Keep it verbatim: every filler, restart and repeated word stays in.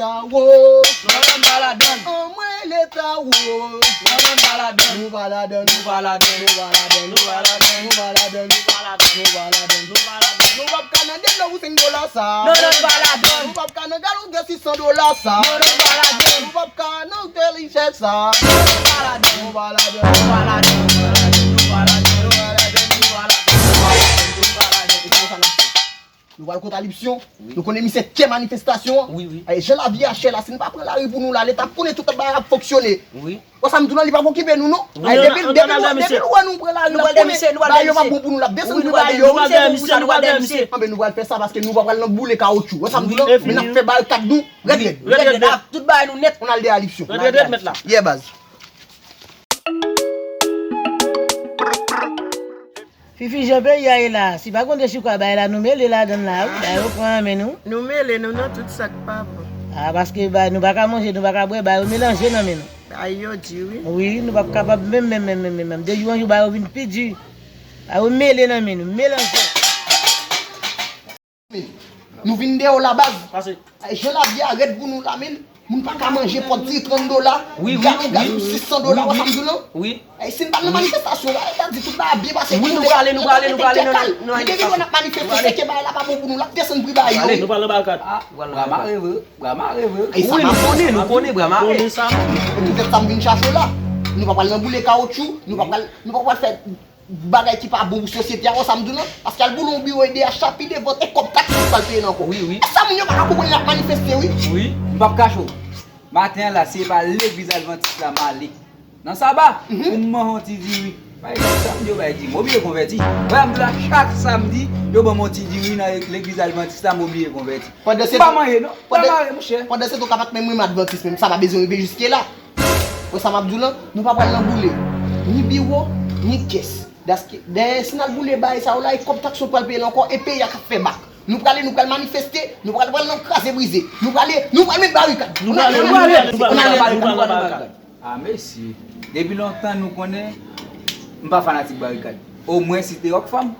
Tawo. Lòlòm pa ladann. Anmwey le tawo. Lòlòm pa ladann. Nou pa ladann. Nou pa ladann. Nou pa ladann. Nou pa ladann. Nou pa ladann. Nou pa ladann. Nou pa ladann. Nou pa ladann. Nou pa ladann. Nou p ap ka nan de lòt senk dola sa. Lòlòm pa ladann. Nou p ap ka nan galon de sis san dola sa. Lòlòm pa ladann. Nou p ap ka nan de richès sa. Lòlòm pa ladann. Nou pa ladann. Nou pa ladann. Nou pa ladann. Nou pa ladann. Nou pa ladann. Nou pral kontradiksyon. Wi. Nou konnen misye kè manifestasyon an. Wi, wi. E, jan lavi a chè la, si nou pa pran lari pou nou la, Leta konnen tout bagay ap fonksyone. Wi. Wè sa m di w la, li p ap okipe nou, non. Wi. Ay, depi, depi nou, depi nou wè nou pran lari, n ap konnen bagay yo p ap bon pou nou, l ap desann pri bagay yo. Wi, nou pral dèyè misye, nou pral dèyè misye. Anben, nou pral fè sa paske nou pa pral nan boule kawotchou. Wè sa m di w la, men n ap fè barikad nou rèd rèd. Rèd rèd, tout bagay nou nèt. On a le dèyè eleksyon. Rèd rèd, mèt la. Yeah, baz. Fifi, jan peyi a ye la, si pa konte chikwa bay la, nou mele ladann la, wi, bay yo pran nan men nou. Nou mele nou nan tout sa k pa bon. A, paske bay, nou pa ka manje, nou pa ka bwè, bay yo melanje nan men nou. Bay yo di, wi. Wi, nou p ap kapab menm, menm, menm, menm, menm, menm. De jou an jou, bay yo vin pi di. Bay yo mele nan men nou, melanje. Nou vin deyò la, baz. Pase. Ay, jan lavi a rèd pou nou la, men. Moun pa ka manje pòt diri trant dola. Wi, wi, galon gaz wi, sis san dola, wi, wè sa m di w lan? Wi. Ay, si n pa nan manifestasyon, la, ta di tout bagay ap byen pase. Wi, nou prale, nou prale, nou prale, nou prale, nou prale. Li te gen lè n ap manifeste, se ke bagay la pa bon pou nou, l ap desann pri bagay yo. Nou prale, nou prale nan barikad. Ah, bra mare vre, bra mare vre. Ay, sa wi, nou konnen, nou konnen, bra mare. Konnen sa. E poutèt sa m vin chache w la. Nou pa pral nan boule kawotchou, nou pa pral, nou pa pral fè bagay ki pa bon pou sosyete a, wè sa m di w lan? Paske al boule yon biwo E D H la pi devan, e kòb taks ou pral peye l ankò. Wi, wi. E sa moun yo pa ka konprann, y ap manifeste, wi. Wi. M p ap kache w. Maten an la, si e pa legliz advantis la m ale nan saba, mhm, pou m manje yon ti diri. Pa egzanp, samdi yo bay diri, m oblije konvèti. Wè, m di w la, chak samdi, yo ban m yon ti diri nan legliz advantis la, m oblije konvèti. M pa manje, non. Bra mare, monchè. Pandan se tan, w ka pa t menm renmen advantis, men sa pa bezwen rive jiske la. Wè sa m ap di w lan, nou pa pral nan boule ni biwo, ni kès. Daske, dèyè, si n al boule bagay sa yo la, e kòb taks yo pral peye l ankò, e peyi a k ap fè bak. Nou prale, nou pral manifeste, nou pral, pral nan kraze brize. Nou prale, nou pral met barikad. Nou prale, nou prale, nou prale nan barikad, nou prale nan barikad. Ah, mesye, depi lontan nou konnen m pa fanatik barikad. Omwen si te Rockfam.